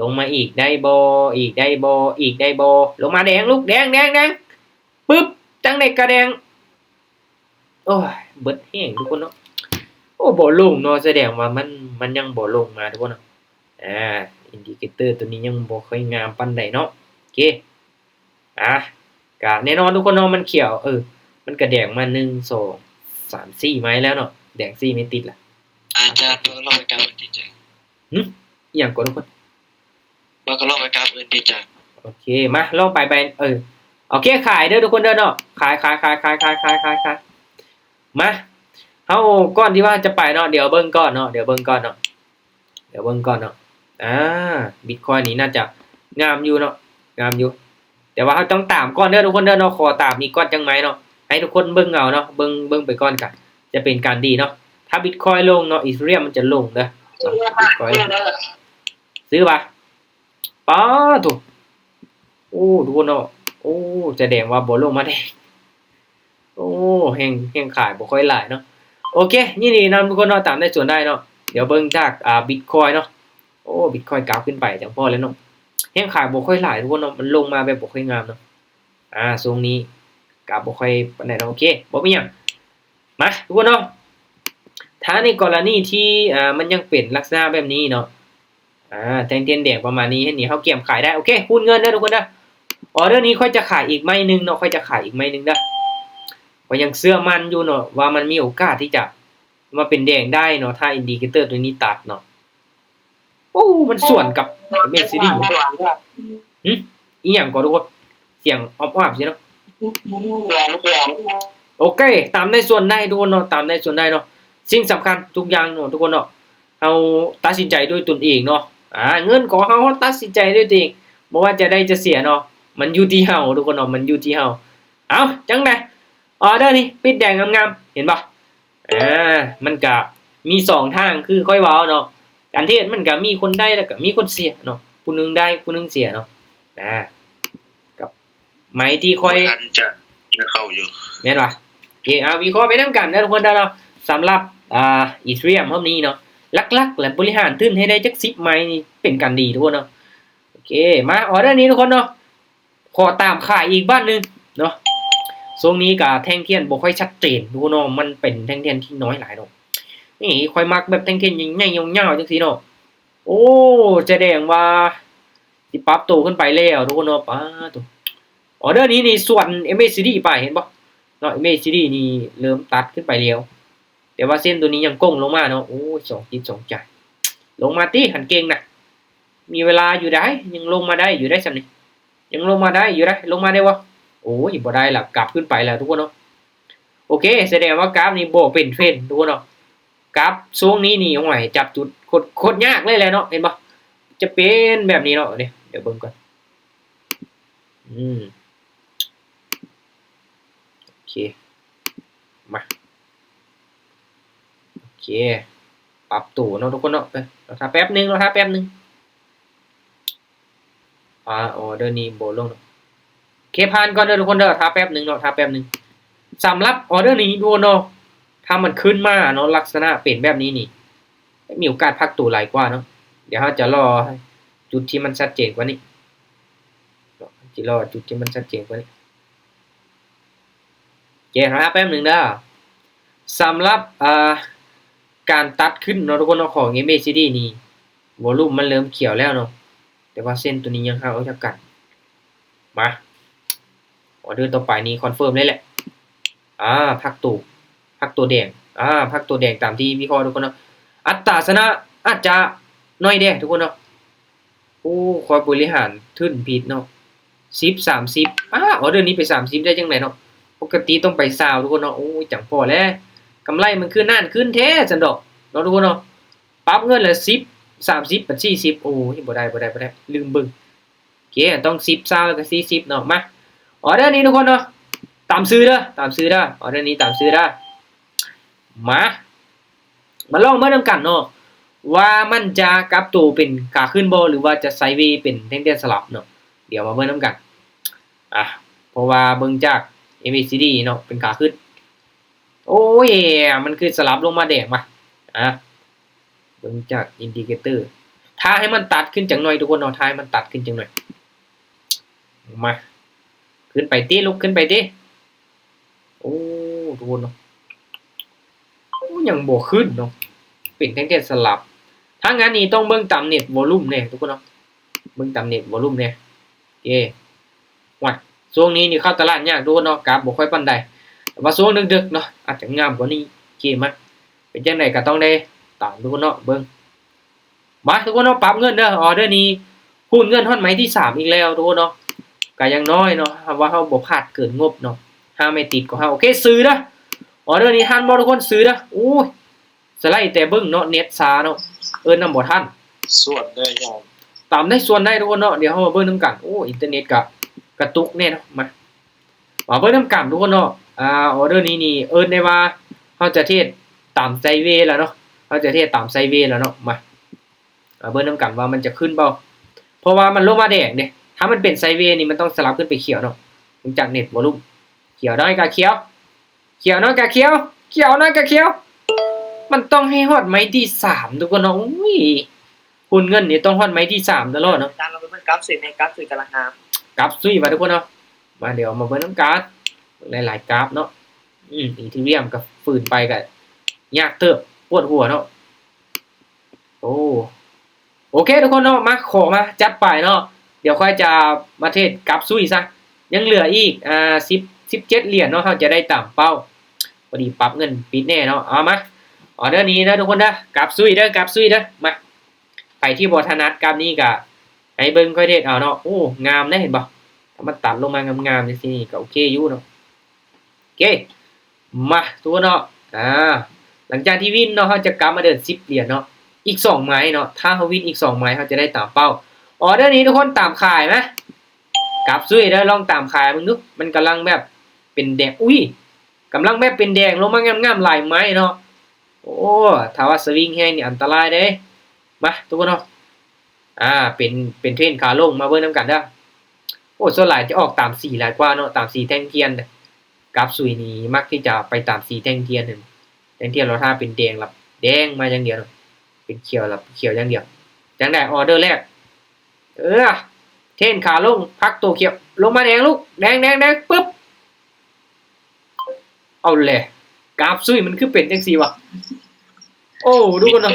ລົງມາອີກໄດ້ບໍ່? ອີກໄດ້ບໍ່? ອີກໄດ້ບໍ່? ລົງມາແດງລູກ ແດງ ແດງ ແດງ ປຶບ ຈັ່ງໃດກະແດງ. ໂອ້ຍ ເບິດແຮງທຸກຄົນເນາະ. ໂອ້ ບໍ່ລົງເນາະ ສະແດງວ່າມັນ ມັນຍັງບໍ່ລົງມາທຸກຄົນເນາະ. ອາ ອິນດິເຄເຕີໂຕນີ້ຍັງບໍ່ຄ່ອຍງາມປານໃດເນາະ. ໂອເຄ ອາ ກະແນ່ນອນທຸກຄົນເນາະ ມັນຂຽວ ເອີ ມັນກະແດງມາ ໜຶ່ງ ສອງ ສາມ ສີ່ໄມ້ແລ້ວເນາະ ແດງສີ່ໄມ້ຕິດລະ. ອາຈານ ເບິ່ງລອງໄປກັບເບິ່ງຕິຈານ. ຫຶ ອີ່ຫຍັງກໍທຸກຄົນ? ເບິ່ງລອງໄປກັບເບິ່ງຕິຈານ. ໂອເຄ ມາລອງໄປ ໄປ ເອີ ໂອເຄ ຂາຍເດີທຸກຄົນເດີເນາະ ຂາຍ ຂາຍ ຂາຍ ຂາຍ ມາ ເຮົາ ກ່ອນທີ່ວ່າຈະໄປເນາະ ດຽວເບິ່ງກ່ອນເນາະ ດຽວເບິ່ງກ່ອນເນາະ ດຽວເບິ່ງກ່ອນເນາະ. ອາ ບິດຄອຍນີ້ໜ້າຈະງາມຢູ່ເນາະ ງາມຢູ່ ແຕ່ວ່າເຮົາຕ້ອງຕາມກ່ອນເດີທຸກຄົນເດີເນາະ ຂໍຕາມອີກກ່ອນຈັ່ງໄໝເນາະ ໃຫ້ທຸກຄົນເບິ່ງເອົາເນາະ ເບິ່ງ ເບິ່ງໄປກ່ອນກະຈະເປັນການດີເນາະ. ຖ້າບິດຄອຍລົງເນາະ ອີເທີຣຽມມັນຈະລົງເດີ ບິດຄອຍ ຊື້ປະ ປາໂທ້ ໂອ້ ທຸກຄົນເນາະ ໂອ້ ສະແດງວ່າບໍ່ລົງມາແທ້. ໂອ້ ແຮງ ແຮງຂາຍບໍ່ຄ່ອຍຫຼາຍເນາະ. ໂອເຄ ຍິນດີນຳທຸກຄົນເນາະ ຕາມໄດ້ສ່ວນໄດ້ເນາະ. ດຽວເບິ່ງຈາກ ອາ ບິດຄອຍເນາະ. ໂອ້ ບິດຄອຍກາວຂຶ້ນໄປຈັ່ງພໍແລ້ວເນາະ. ແຮງຂາຍບໍ່ຄ່ອຍຫຼາຍທຸກຄົນເນາະ ມັນລົງມາແບບບໍ່ຄ່ອຍງາມເນາະ. ອາ ຊ່ວງນີ້ກາວບໍ່ຄ່ອຍປານໃດເນາະ. ໂອເຄ ບໍ່ເປັນຫຍັງ ມາທຸກຄົນເນາະ. ຖ້າໃນກໍລະນີທີ່ ອາ ມັນຍັງເປັນລັກສະນະແບບນີ້ເນາະ ອາ ແທ່ງທຽນແດງປະມານນີ້ ເຮັດໃຫ້ເຮົາກຽມຂາຍໄດ້. ໂອເຄ ຄູນເງິນເດີທຸກຄົນເດີ. ອອເດີນີ້ຂ້ອຍຈະຂາຍອີກໄມ້ໜຶ່ງເນາະ ຂ້ອຍຈະຂາຍອີກໄມ້ໜຶ່ງເດີ. ຂ້ອຍຍັງເຊື່ອໝັ້ນຢູ່ເນາະວ່າມັນມີໂອກາດທີ່ຈະມາເປັນແດງໄດ້ເນາະ ຖ້າອິນດິເຄເຕີໂຕນີ້ຕັດເນາະ. ໂອ້ ມັນສວນກັບເອັມເອຊີດີ. ຫຶ ອີ່ຫຍັງກໍທຸກຄົນ ສຽງອອບອາບຊິເນາະ. ໂອເຄ ຕາມໄດ້ສ່ວນໄດ້ທຸກຄົນເນາະ ຕາມໄດ້ສ່ວນໄດ້ເນາະ. ສິ່ງສຳຄັນທຸກຢ່າງເນາະທຸກຄົນເນາະ ເຮົາຕັດສິນໃຈດ້ວຍຕົນເອງເນາະ. ອາ ເງິນຂອງເຮົາ ເຮົາຕັດສິນໃຈດ້ວຍຕົນເອງ ບໍ່ວ່າຈະໄດ້ຈະເສຍເນາະ ມັນຢູ່ທີ່ເຮົາທຸກຄົນເນາະ ມັນຢູ່ທີ່ເຮົາ. ເອົ້າ ຈັ່ງໃດ ອອເດີນີ້ປິດແດງງາມໆ ເຫັນບໍ່? ອາ ມັນກະມີສອງທາງຄືຂ້ອຍເວົ້າເນາະ ການເທຣດມັນກະມີຄົນໄດ້ ແລ້ວກະມີຄົນເສຍເນາະ ຜູ້ໜຶ່ງໄດ້ຜູ້ໜຶ່ງເສຍເນາະ. ອາ ກັບໄມ້ທີ່ຂ້ອຍ ອັນຈະເຂົ້າຢູ່ ແມ່ນຫວາ? ໂອເຄ ເອົາ ວິເຄາະໄປນຳກັນເດີທຸກຄົນເດີເນາະ. ສຳລັບ ອາ ອີເທີຣຽມຮອບນີ້ເນາະ ຫຼັກໆ ແລະ ບໍລິຫານທຶນໃຫ້ໄດ້ຈັກສິບໄມ້ນີ້ເປັນການດີທຸກຄົນເນາະ. ໂອເຄ ມາ ອອເດີນີ້ທຸກຄົນເນາະ ຂໍຕາມຂາຍອີກບາດໜຶ່ງເນາະ. ຊ່ວງນີ້ກະແທ່ງທຽນບໍ່ຄ່ອຍຊັດເຈນທຸກຄົນເນາະ ມັນເປັນແທ່ງທຽນທີ່ນ້ອຍຫຼາຍເນາະ. ນີ້ຂ້ອຍມັກແບບແທ່ງທຽນໃຫຍ່ໆ ຍາວໆ ຈັ່ງຊີ້ເນາະ. ໂອ້ ສະແດງວ່າຊິປັບໂຕຂຶ້ນໄປແລ້ວທຸກຄົນເນາະ. ປາໂຕ ອອເດີນີ້ນີ້ສວນເອັມເອຊີດີໄປ ເຫັນບໍ່ເນາະ? ເອັມເອຊີດີນີ້ເລີ່ມຕັດຂຶ້ນໄປແລ້ວ ແຕ່ວ່າເສັ້ນໂຕນີ້ຍັງໂກ່ງລົງມາເນາະ. ໂອ້ຍ ສອງຈິດສອງໃຈ ລົງມາຕິ ຄັນເກັ່ງນະ ມີເວລາຢູ່ໃດ໋ ຍັງລົງມາໄດ້ຢູ່ໃດ໋ ຊ່ຳນີ້ ຍັງລົງມາໄດ້ຢູ່ໃດ໋ ລົງມາໄດ້ບໍ່? ໂອ້ຍ ບໍ່ໄດ້ລະ ກັບຂຶ້ນໄປແລ້ວທຸກຄົນເນາະ. ໂອເຄ ສະແດງວ່າກາຟນີ້ບໍ່ເປັນເທຣນທຸກຄົນເນາະ. ກັບຊ່ວງນີ້ນີ້ ໂອ້ຍ ຈັບຈຸດໂຄດ ໂຄດຍາກເລີຍແຫຼະເນາະ ເຫັນບໍ່? ຈະເປັນແບບນີ້ເນາະ ດຽວເບິ່ງກ່ອນ ອືມ ໂອເຄ ມາ ໂອເຄ ປັບໂຕເນາະທຸກຄົນເນາະ ເອີ ລໍຖ້າແປັບໜຶ່ງ ລໍຖ້າແປັບໜຶ່ງ. ອາ ອໍເດີນີ້ບໍ່ລົງເນາະ ໂອເຄ ຜ່ານກ່ອນເດີທຸກຄົນເດີ ຖ້າແປັບໜຶ່ງເນາະ ຖ້າແປັບໜຶ່ງ. ສຳລັບອໍເດີນີ້ທຸກຄົນເນາະ ຖ້າມັນຂຶ້ນມາເນາະ ລັກສະນະເປັນແບບນີ້ນີ້ ມີໂອກາດພັກໂຕຫຼາຍກວ່າເນາະ. ດຽວເຮົາຈະລໍຈຸດທີ່ມັນຊັດເຈນກວ່ານີ້ເນາະ ຊິລໍຈຸດທີ່ມັນຊັດເຈນກວ່ານີ້. ໂອເຄ ຖ້າແປັບໜຶ່ງເດີ. ສຳລັບ ອ່າ ການຕັດຂຶ້ນເນາະທຸກຄົນເນາະ ຂອງ ເອັມເອຊີດີ ນີ້ ວອລຸ່ມມັນເລີ່ມຂຽວແລ້ວເນາະ ແຕ່ວ່າເສັ້ນໂຕນີ້ຍັງຫາກອອກຈາກກັນ. ມາ ອໍເດີຕໍ່ໄປນີ້ຄອນເຟີມເລີຍແຫຼະ. ອາ ພັກໂຕ ພັກໂຕແດງ ອາ ພັກໂຕແດງຕາມທີ່ວິເຄາະທຸກຄົນເນາະ. ອັດຕາຊະນະອາດຈະໜ້ອຍແດ່ທຸກຄົນເນາະ. ໂອ້ ຂ້ອຍບໍລິຫານທຶນຜິດເນາະ ສິບ ສາມສິບ ອາ ອໍເດີນີ້ໄປສາມສິບໄດ້ຈັ່ງໃດເນາະ ປົກກະຕິຕ້ອງໄປຊາວທຸກຄົນເນາະ. ໂອ້ຍ ຈັ່ງພໍແຫຼະ ກຳໄລມັນຄືນັ້ນຂຶ້ນແທ້ຊັ້ນດອກເນາະທຸກຄົນເນາະ. ປັບເງິນລະສິບ ສາມສິບ ບັດສີ່ສິບ ໂອ້ຍ ບໍ່ໄດ້ ບໍ່ໄດ້ ບໍ່ໄດ້ ລືມເບິ່ງ. ໂອເຄ ຕ້ອງສິບ ຊາວ ແລ້ວກໍສີ່ສິບເນາະ. ມາ ອໍເດີນີ້ທຸກຄົນເນາະ ຕາມຊື່ເດີ ຕາມຊື່ເດີ ອໍເດີນີ້ຕາມຊື່ເດີ. ມາ ມາລອງເບິ່ງນຳກັນເນາະ ວ່າມັນຈະກັບໂຕເປັນຂາຂຶ້ນບໍ່ ຫຼືວ່າຈະໄຊເວເປັນແທ່ງທຽນສະຫຼັບເນາະ. ດຽວມາເບິ່ງນຳກັນ ອາ ເພາະວ່າເບິ່ງຈາກ ເອັມເອຊີດີ ເນາະ ເປັນຂາຂຶ້ນ. ໂອ້ຍ ມັນຄືສະຫຼັບລົງມາແດງວະ. ອາ ເບິ່ງຈາກອິນດິເຄເຕີ ຖ້າໃຫ້ມັນຕັດຂຶ້ນຈັກໜ່ອຍທຸກຄົນເນາະ ຖ້າໃຫ້ມັນຕັດຂຶ້ນຈັກໜ່ອຍ. ມາ ຂຶ້ນໄປຕິ ລຸກຂຶ້ນໄປຕິ. ໂອ້ ທຸກຄົນເນາະ ໂອ້ ຍັງບໍ່ຂຶ້ນເນາະ ເປັນແທ່ງທຽນສະຫຼັບ. ທາງງານນີ້ຕ້ອງເບິ່ງຕາມເນັດວອລຸ່ມແດ່ທຸກຄົນເນາະ ເບິ່ງຕາມເນັດວອລຸ່ມແດ່. ເອີ ໂອ້ຍ ຊ່ວງນີ້ນີ້ເຂົ້າຕະຫຼາດຍາກທຸກຄົນເນາະ ກາບບໍ່ຄ່ອຍປານໃດ ແຕ່ວ່າຊ່ວງເດິກໆເນາະ ອາດຈະງາມກວ່ານີ້. ໂອເຄ ມາ ເປັນຈັ່ງໃດກໍຕ້ອງໄດ້ຕາມທຸກຄົນເນາະ ເບິ່ງ. ມາ ທຸກຄົນເນາະ ປັບເງິນເດີ ອໍເດີນີ້ຮູດເງິນຮອດໄມ້ທີສາມອີກແລ້ວທຸກຄົນເນາະ. ກະຢ່າງນ້ອຍເນາະ ຖ້າວ່າເຮົາບໍ່ພາດເກີນງົບເນາະ ຫ້າໄມ້ຕິດກໍເຮົາ. ໂອເຄ ຊື້ເດີ ອໍເດີນີ້ທັນບໍ່ທຸກຄົນ ຊື້ເດີ. ໂອ້ຍ ສະໄລແຕ່ເບິ່ງເນາະ ເນັດຊ້າເນາະ ເອີ້ນນຳບໍ່ທັນ. ສ່ວນໄດ້ ຕາມໄດ້ສ່ວນໄດ້ທຸກຄົນເນາະ. ດຽວເຮົາມາເບິ່ງນຳກັນ. ໂອ້ ອິນເຕີເນັດກະກະຕຸກແດ່ເນາະ. ມາ ມາເບິ່ງນຳກັນທຸກຄົນເນາະ. ອາ ອໍເດີນີ້ນີ້ເອີ້ນໄດ້ວ່າເຮົາຈະເທຣດຕາມໄຊເວແລ້ວເນາະ ເຮົາຈະເທຣດຕາມໄຊເວແລ້ວເນາະ. ມາ ມາເບິ່ງນຳກັນວ່າມັນຈະຂຶ້ນບໍ່ ເພາະວ່າມັນລົງມາແດງເດ້. ຖ້າມັນເປັນໄຊເວນີ້ມັນຕ້ອງສະຫຼັບຂຶ້ນໄປຂຽວເນາະ. ເບິ່ງຈາກເນັດວອລຸ່ມ ຂຽວໜ້ອຍກະຂຽວ ຂຽວໜ້ອຍກະຂຽວ ຂຽວໜ້ອຍກະຂຽວ. ມັນຕ້ອງໃຫ້ຮອດໄມ້ທີສາມທຸກຄົນເນາະ. ໂອ້ຍ ຮຸ່ນເງິນນີ້ຕ້ອງຮອດໄມ້ທີສາມຕະຫຼອດເນາະ. ການເຮົາໄປເບິ່ງກາບສຸຍແມ່ນ ກາບສຸຍກຳລັງງາມ ກາບສຸຍວ່າທຸກຄົນເນາະ. ມາ ດຽວມາເບິ່ງນຳກັນ ເບິ່ງຫຼາຍໆກາບເນາະ. ອືມ ອີເທີຣຽມກໍຝືນໄປກໍຍາກເຕີບ ປວດຫົວເນາະ. ໂອ້ ໂອເຄທຸກຄົນເນາະ ມາ ຂໍມາ ຈັດໄປເນາະ. ດຽວຂ້ອຍຈະມາເທຣດກັບຊຸຍຊະ ຍັງເຫຼືອອີກ ອາ ສິບ ສິບເຈັດຫຼຽນເນາະ ເຮົາຈະໄດ້ຕາມເປົ້າ. ພໍດີປັບເງິນປິດແດ່ເນາະ. ເອົາມາ ອໍເດີນີ້ເດີທຸກຄົນເດີ ກັບຊຸຍເດີ ກັບຊຸຍເດີ. ມາ ໃຜທີ່ບໍ່ຖະໜັດກັບນີ້ກະໃຫ້ເບິ່ງຂ້ອຍເທຣດເອົາເນາະ. ໂອ້ ງາມເດ້ ເຫັນບໍ່ ຖ້າມັນຕັດລົງມາງາມໆຈັ່ງຊີ້ນີ້ກະໂອເຄຢູ່ເນາະ. ໂອເຄ ມາທຸກຄົນເນາະ ອາ ຫຼັງຈາກທີ່ວິນເນາະ ເຮົາຈະກັບມາເດີນສິບຫຼຽນເນາະ ອີກສອງໄມ້ເນາະ. ຖ້າເຮົາວິນອີກສອງໄມ້ ເຮົາຈະໄດ້ຕາມເປົ້າ. ອໍເດີນີ້ທຸກຄົນຕາມຂາຍມາ ກັບຊຸຍເດີ ລອງຕາມຂາຍເບິ່ງດູ. ມັນກຳລັງແບບເປັນແດງ ອຸ້ຍ ກຳລັງແບບເປັນແດງລົງມາງາມໆຫຼາຍໄມ້ເນາະ. ໂອ້ ຖ້າວ່າສະວິງແຮງນີ້ອັນຕະລາຍເດ້. ມາທຸກຄົນເນາະ ອາ ເປັນ ເປັນເທຣນຂາລົງ ມາເບິ່ງນຳກັນເດີ. ໂອ້ ສ່ວນຫຼາຍຈະອອກຕາມສີຫຼາຍກວ່າເນາະ ຕາມສີແທ່ງທຽນ. ກັບຊຸຍນີ້ມັກທີ່ຈະໄປຕາມສີແທ່ງທຽນ ແທ່ງທຽນລະຖ້າເປັນແດງລະແດງມາຢ່າງດຽວເນາະ ເປັນຂຽວລະຂຽວຢ່າງດຽວ. ຈັ່ງໃດ ອໍເດີແລກ ເອີ ເທຣນຂາລົງ ພັກໂຕຂຽວລົງມາແດງລູກ ແດງ ແດງ ແດງ ປຶບ. ເອົາແຫຼະ ກາບຊຸຍມັນຄືເປັນຈັ່ງຊີ້ວະ. ໂອ້ ດູກ່ອນເນາະ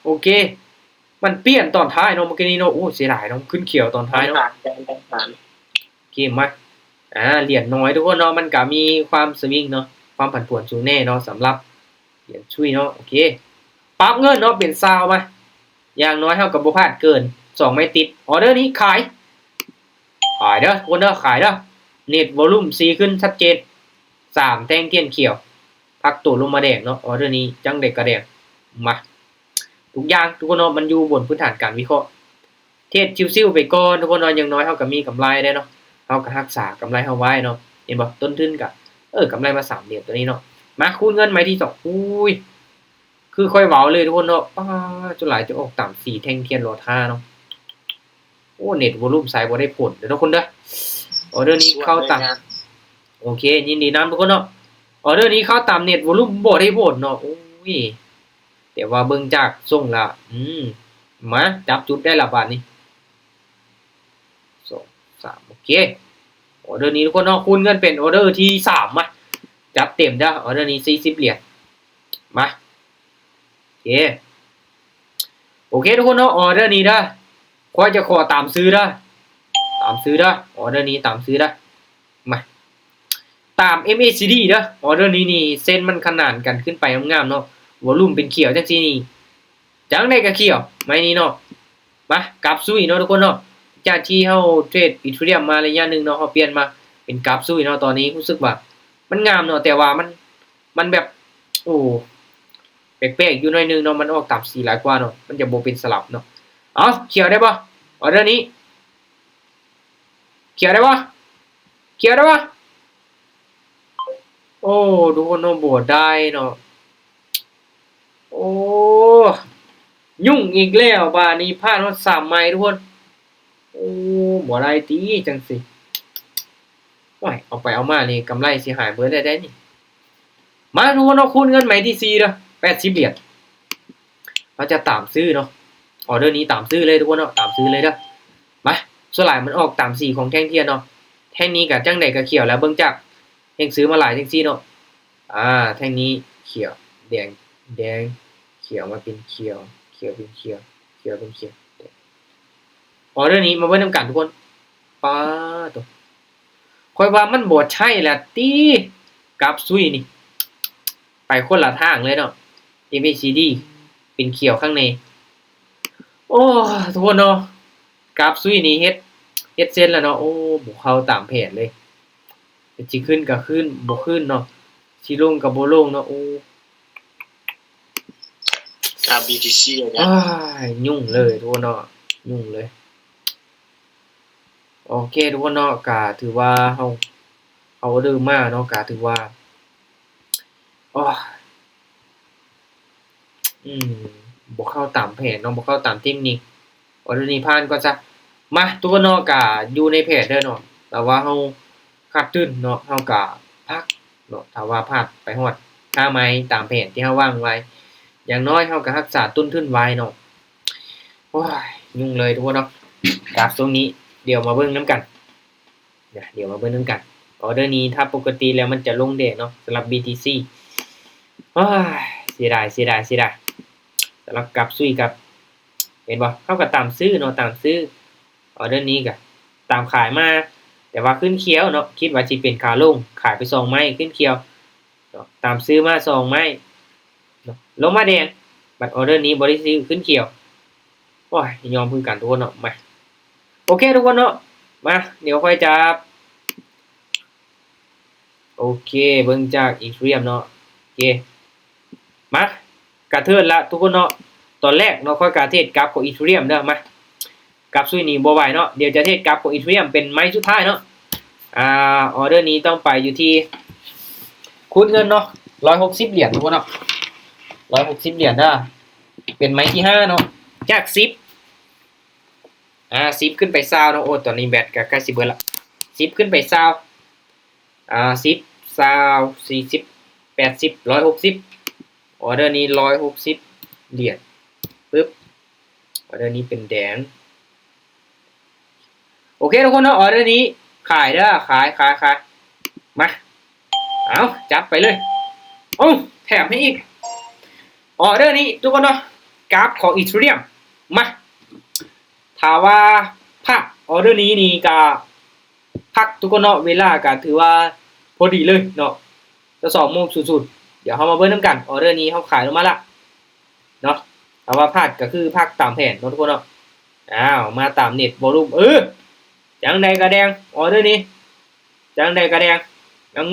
ໂອເຄ ມັນປ່ຽນຕອນທ້າຍເນາະ ເມື່ອກີ້ນີ້ເນາະ. ໂອ້ ເສຍດາຍເນາະ ຂຶ້ນຂຽວຕອນທ້າຍເນາະ. ໂອເຄ ມາ ອາ ຫຼຽນນ້ອຍທຸກຄົນເນາະ ມັນກະມີຄວາມສະວິງເນາະ ຄວາມຜັນຜວນສູງແດ່ເນາະ ສຳລັບຫຼຽນຊຸຍເນາະ. ໂອເຄ ປັບເງິນເນາະ ເປັນຊາວມາ ຢ່າງໜ້ອຍເຮົາກະບໍ່ພາດເກີນສອງໄມ້ຕິດ. ອໍເດີນີ້ຂາຍ ຂາຍເດີທຸກຄົນເດີ ຂາຍເດີ. ເນັດວອລຸ່ມສີຂຶ້ນຊັດເຈນ ສາມແທ່ງທຽນຂຽວ ພ ພັກໂຕລົງມາແດງເນາະ ອອເດີນີ້ຈັ່ງໃດກໍແດງ. ມາ ທຸກຢ່າງທຸກຄົນເນາະ ມັນຢູ່ບົນພື້ນຖານການວິເຄາະ. ເທຣດຊິວໆໄປກ່ອນທຸກຄົນເນາະ ຢ່າງໜ້ອຍເຮົາກໍມີກຳໄລໄດ້ເນາະ ເຮົາກໍຮັກສາກຳໄລເຮົາໄວ້ເນາະ. ເຫັນບໍ່ ຕົ້ນທຶນກໍ ເອີ ກຳໄລມາສາມຫຼຽນຕົວນີ້ເນາະ. ມາຄູນເງິນໄມ້ທີສອງ. ອຸ້ຍ ຄືຂ້ອຍເວົ້າເລີຍທຸກຄົນເນາະ ປ້າ ສ່ວນຫຼາຍຈະອອກຕາມສີແທ່ງທຽນລໍຖ້າເນາະ. ໂອ້ ເນັດວອລຸ່ມໃຊ້ບໍ່ໄດ້ຜົນເດີທຸກຄົນເດີ. ອອເດີນີ້ເຂົ້າຕາມ ໂອເຄ ຍິນດີນຳທຸກຄົນເນາະ. ອອເດີນີ້ເຂົ້າຕາມເນັດວອລຸ່ມບໍ່ໄດ້ຜົນເນາະ. ໂອ້ຍ ແຕ່ວ່າເບິ່ງຈາກຊົງລະ ອືມ ມາຈັບຈຸດໄດ້ລະບາດນີ້ ສອງ ສາມ ໂອເຄ. ອອເດີນີ້ທຸກຄົນເນາະ ຄູນເງິນເປັນອອເດີທີສາມ. ມາ ຈັດເຕັມເດີ ອອເດີນີ້ສີ່ສິບຫຼຽນ. ມາ ໂອເຄ ໂອເຄທຸກຄົນເນາະ ອອເດີນີ້ເດີ ຂ້ອຍຈະຂໍຕາມຊື້ເດີ ຕາມຊື້ເດີ ອອເດີນີ້ຕາມຊື້ເດີ. ມາ ຕາມເອັມເອຊີດີເດີ ອອເດີນີ້ນີ້ເສັ້ນມັນຂະໜານກັນຂຶ້ນໄປງາມໆເນາະ ວອລຸ່ມເປັນຂຽວຈັ່ງຊີ້ນີ້ ຈັ່ງໃດກໍຂຽວໄມ້ນີ້ເນາະ. ມາ ກາບຊຸຍເນາະທຸກຄົນເນາະ ຈາກທີ່ເຮົາເທຣດອີເທີຣຽມມາໄລຍະໜຶ່ງເນາະ ເຮົາປ່ຽນມາເປັນກາບຊຸຍເນາະ ຕອນນີ້ຮູ້ສຶກວ່າມັນງາມເນາະ ແຕ່ວ່າມັນ ມັນແບບ ໂອ້ ແປກໆຢູ່ໜ້ອຍໜຶ່ງເນາະ ມັນອອກຕາມສີຫຼາຍກວ່າເນາະ ມັນຈະບໍ່ເປັນສະຫຼັບເນາະ. ເອົາ ຂຽວໄດ້ບໍ່ ອອເດີນີ້ ຂຽວໄດ້ບໍ່ ຂຽວໄດ້ບໍ່? ໂອ້ ທຸກຄົນເນາະ ບໍ່ໄດ້ເນາະ. ໂອ້ ຫຍຸ້ງອີກແລ້ວ ບາດນີ້ພາດຮອດສາມໄມ້ທຸກຄົນ. ໂອ້ ບໍ່ໄດ້ຕິ ຈັ່ງຊີ້. ໂອ້ຍ ເອົາໄປເອົາມານີ້ກຳໄລຊິຫາຍເບິດແລ້ວເດ້ນີ້. ມາ ທຸກຄົນເນາະ ຄູນເງິນໄມ້ທີສີ່ເດີ ແປດສິບຫຼຽນ. ເຮົາຈະຕາມຊື້ເນາະ ອອເດີນີ້ຕາມຊື້ເລີຍທຸກຄົນເນາະ ຕາມຊື້ເລີຍເດີ. ມາ ສ່ວນຫຼາຍມັນອອກຕາມສີຂອງແທ່ງທຽນເນາະ ແທ່ງນີ້ກໍຈັ່ງໃດກໍຂຽວແລ້ວ ເບິ່ງຈາກແຮງຊື້ມາຫຼາຍຈັ່ງຊີ້ເນາະ. ອ່າ ແທ່ງນີ້ຂຽວ ແດງ ແດງ ຂຽວມາເປັນຂຽວ ຂຽວເປັນຂຽວ ຂຽວເປັນຂຽວ. ອອເດີນີ້ມາເບິ່ງນຳກັນທຸກຄົນ. ປາໂຕ ຂ້ອຍວ່າມັນບໍ່ໃຊ່ລະຕິ ກາບຊຸຍນີ້ ໄປຄົນລະທາງເລີຍເນາະ ເອັມເອຊີດີ ເປັນຂຽວຂ້າງໃນ. ໂອ້ ທຸກຄົນເນາະ ກາບຊຸຍນີ້ເຮັດ ເຮັດເຊັ່ນລະເນາະ. ໂອ້ ບໍ່ເຂົ້າຕາມແຜນເລີຍ ຊິຂຶ້ນກໍຂຶ້ນ ບໍ່ຂຶ້ນເນາະ ຊິລົງກໍບໍ່ລົງເນາະ. ໂອ້ ກາບບີທີຊີ ໂອ້ຍ ຫຍຸ້ງເລີຍທຸກຄົນເນາະ ຫຍຸ້ງເລີຍ. ໂອເຄທຸກຄົນເນາະ ກະຖືວ່າເຮົາ ເຮົາອອເດີມາເນາະ ກະຖືວ່າ ໂອ້ຍ ອືມ ບໍ່ເຂົ້າຕາມແຜນເນາະ ບໍ່ເຂົ້າຕາມເຕັກນິກ. ອອເດີນີ້ຜ່ານກ່ອນຊະ. ມາ ທຸກຄົນເນາະ ກະຢູ່ໃນແຜນເດີເນາະ ແຕ່ວ່າເຮົາຂາດທຶນເນາະ ເຮົາກະພັກເນາະ. ຖ້າວ່າພາດໄປຮອດຫ້າໄມ້ຕາມແຜນທີ່ເຮົາວາງໄວ້ ຢ່າງໜ້ອຍເຮົາກະຮັກສາຕົ້ນທຶນໄວ້ເນາະ. ໂອ້ຍ ຫຍຸ້ງເລີຍທຸກຄົນເນາະ ກາບຊ່ວງນີ້ ດຽວມາເບິ່ງນຳກັນ ດຽວມາເບິ່ງນຳກັນ. ອອເດີນີ້ຖ້າປົກກະຕິແລ້ວມັນຈະລົງແດ່ເນາະ ສຳລັບບີທີຊີ. ໂອ້ຍ ເສຍດາຍ ເສຍດາຍ ເສຍດາຍ ສຳລັບກາບຊຸຍກັບ ເຫັນບໍ່ ເຮົາກໍຕາມຊື້ເນາະ ຕາມຊື້. ອອເດີນີ້ກໍຕາມຂາຍມາ ແຕ່ວ່າຂຶ້ນຂຽວເນາະ ຄິດວ່າຊິເປັນຂາລົງ ຂາຍໄປສອງໄມ້ຂຶ້ນຂຽວເນາະ ຕາມຊື້ມາສອງໄມ້ເນາະ ລົງມາແດງ. ບັດອອເດີນີ້ບໍ່ໄດ້ຊື້ ຂຶ້ນຂຽວ. ໂອ້ຍ ຍອມຄືກັນທຸກຄົນເນາະ. ມາ ໂອເຄທຸກຄົນເນາະ ມາ ດຽວຂ້ອຍຈະ ໂອເຄ ເບິ່ງຈາກອີເທີຣຽມເນາະ. ໂອເຄ ມາ ກະເທີດລະທຸກຄົນເນາະ. ຕອນແລກເນາະ ຂ້ອຍກະເທດກັບຂອງອີເທີຣຽມເດີ. ມາ ກັບຊຸຍນີ້ບໍ່ໄຫວເນາະ ດຽວຈະເທດກັບຂອງອີເທີຣຽມເປັນໄມ້ສຸດທ້າຍເນາະ. ອ່າ ອອເດີນີ້ຕ້ອງໄປຢູ່ທີ່ ຄູນເງິນເນາະ ຮ້ອຍຫົກສິບຫຼຽນທຸກຄົນເນາະ ຮ້ອຍຫົກສິບຫຼຽນເດີ. ເປັນໄມ້ທີຫ້າເນາະ ຈາກສິບ ອ່າ ສິບຂຶ້ນໄປຊາວເນາະ. ໂອ້ ຕອນນີ້ແບັດກໍໃກ້ຊິເບິດລະ ສິບຂຶ້ນໄປຊາວ ອ່າ ສິບ ຊາວ ສີ່ສິບ ແປດສິບ ຮ້ອຍຫົກສິບ. ອອເດີນີ້ຮ້ອຍຫົກສິບຫຼຽນ ປຶບ ອອເດີນີ້ເປັນແດງ. ໂອເຄທຸກຄົນເນາະ ອອເດີນີ້ຂາຍເດີ ຂາຍ ຂາຍ ຂາຍ. ມາ ເອົາ ຈັດໄປເລີຍ ເອົາ ແຖມໃຫ້ອີກ. ອອເດີນີ້ທຸກຄົນເນາະ ກາບຂອງອີເທີຣຽມ. ມາ ຖ້າວ່າພາດອອເດີນີ້ນີ້ກະພັກທຸກຄົນເນາະ ເວລາກະຖືວ່າພໍດີເລີຍເນາະ ຊາວສອງໂມງສູນສູນ. ດຽວເຮົາມາເບິ່ງນຳກັນ ອອເດີນີ້ເຮົາຂາຍລົງມາລະເນາະ. ຖ້າວ່າພາດກະຄືພັກຕາມແຜນເນາະທຸກຄົນເນາະ. ອ້າວ ມາຕາມເນັດວອລຸ່ມ ເອີ ຈັ່ງໃດກະແດງ ອອເດີນີ້ ຈັ່ງໃດກະແດງ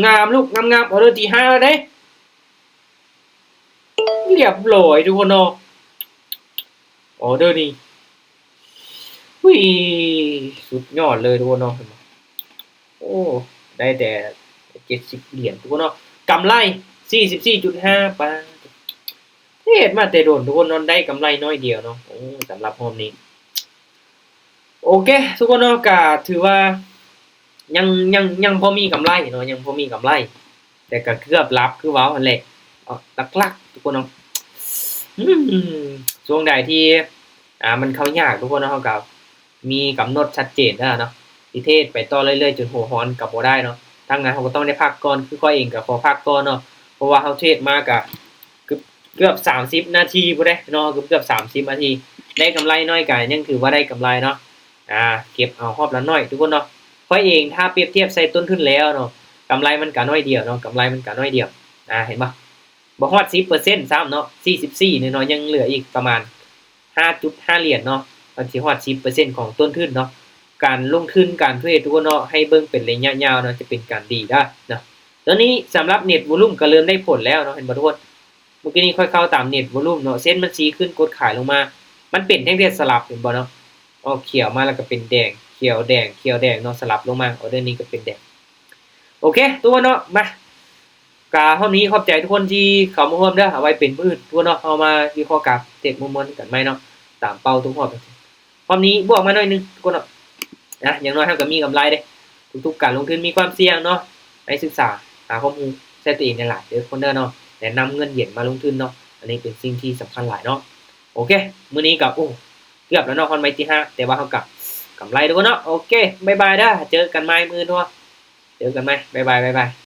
ງາມໆ ລູກ ງາມໆ. ອອເດີທີຫ້າແລ້ວເດ້ ຮຽບຮ້ອຍທຸກຄົນເນາະ ອໍເດີນີ້ ອຸ້ຍ ສຸດຍອດເລີຍທຸກຄົນເນາະ ໂອ້ ໄດ້ແຕ່ເຈັດສິບຫຼຽນທຸກຄົນເນາະ ກຳໄລສີ່ສິບສີ່ຈຸດຫ້າ ປາ ເທຣດມາແຕ່ດົນທຸກຄົນເນາະ ໄດ້ກຳໄລໜ້ອຍດຽວເນາະ ໂອ້ ສຳລັບຮອບນີ້ ໂອເຄທຸກຄົນເນາະ ກະຖືວ່າຍັງ ຍັງ ຍັງພໍມີກຳໄລເນາະ ຍັງພໍມີກຳໄລ ແຕ່ກະເກືອບຫຼັບຄືເວົ້າຫັ້ນແຫຼະ ເອົາຫຼັກໆທຸກຄົນເນາະ ອືມ ຊ່ວງໃດທີ່ ອ່າ ມັນເຂົ້າຍາກທຸກຄົນເນາະ ເຮົາກະມີກຳນົດຊັດເຈນແລ້ວເນາະ ຊິເທຣດໄປຕໍ່ເລື້ອຍໆ ຈົນຫົວຮ້ອນກະບໍ່ໄດ້ເນາະ ທາງນັ້ນເຮົາກະຕ້ອງໄດ້ພັກກ່ອນ ຄືຂ້ອຍເອງກະຂໍພັກກ່ອນເນາະ ເພາະວ່າເຮົາເທຣດມາກະ ເກືອບ ເກືອບສາມສິບນາທີພຸ້ນເດ້ເນາະ ເກືອບ ເກືອບສາມສິບນາທີ ໄດ້ກຳໄລໜ້ອຍກະຍັງຖືວ່າໄດ້ກຳໄລເນາະ ອ່າ ເກັບເອົາຮອບລະໜ້ອຍທຸກຄົນເນາະ ຂ້ອຍເອງຖ້າປຽບທຽບໃສ່ຕົ້ນທຶນແລ້ວເນາະ ກຳໄລມັນກະໜ້ອຍດຽວເນາະ ກຳໄລມັນກະໜ້ອຍດຽວ ອ່າ ເຫັນບໍ່ ບໍ່ຮອດສິບເປີເຊັນຊ້ຳເນາະ ສີ່ສິບສີ່ນີ້ເນາະ ຍັງເຫຼືອອີກປະມານຫ້າຈຸດຫ້າຫຼຽນເນາະ ກະຊິຮອດສິບເປີເຊັນຂອງຕົ້ນທຶນເນາະ ການລົງທຶນການເທຣດທຸກຄົນເນາະ ໃຫ້ເບິ່ງເປັນໄລຍະຍາວເນາະ ຈະເປັນການດີເດີເນາະ ຕອນນີ້ສຳລັບເນັດວອລຸ່ມກະເລີ່ມໄດ້ຜົນແລ້ວເນາະ ເຫັນບໍ່ທຸກຄົນ ມື້ກີ້ນີ້ຂ້ອຍເຂົ້າຕາມເນັດວອລຸ່ມເນາະ ເສັ້ນມັນຊີ້ຂຶ້ນກົດຂາຍລົງມາ ມັນເປັນແທ່ງທຽນສະຫຼັບ ເຫັນບໍ່ເນາະ ອອກຂຽວມາແລ້ວກະເປັນແດງ ຂຽວແດງ ຂຽວແດງເນາະ ສະຫຼັບລົງມາ ອໍເດີນີ້ກະເປັນແດງ ໂອເຄທຸກຄົນເນາະ ມາ ກະຮອບນີ້ຂອບໃຈທຸກຄົນທີ່ເຂົ້າມາຮ່ວມເດີ ເອົາໄວ້ເປັນມື້ອື່ນທຸກຄົນເນາະ ເຮົາມາວິເຄາະການເທຣດມ່ວນໆກັນໃໝ່ເນາະ ຕາມເປົ້າທຸກຮອບ ຮອບນີ້ບວກມາໜ້ອຍໜຶ່ງທຸກຄົນເນາະ ນະ ຢ່າງໜ້ອຍເຮົາກະມີກຳໄລເດ້ ທຸກໆການລົງທຶນມີຄວາມສ່ຽງເນາະ ໃຫ້ສຶກສາຫາຄວາມຮູ້ໃສ່ຕົວເອງຫຼາຍໆເດີທຸກຄົນເດີເນາະ ແນະນຳເງິນເຢັນມາລົງທຶນເນາະ ອັນນີ້ເປັນສິ່ງທີ່ສຳຄັນຫຼາຍເນາະ ໂອເຄ ມື້ນີ້ກະ ໂອ້ ເກືອບແລ້ວເນາະ ຮອດໄມທີ່ຫ້າ ແຕ່ວ່າເຮົາກະກຳໄລທຸກຄົນເນາະ ໂອເຄ ບາຍບາຍເດີ ເຈີກັນໃໝ່ມື້ອື່ນເນາະ ເຈີກັນໃໝ່ ບາຍບາຍ ບາຍບາຍ.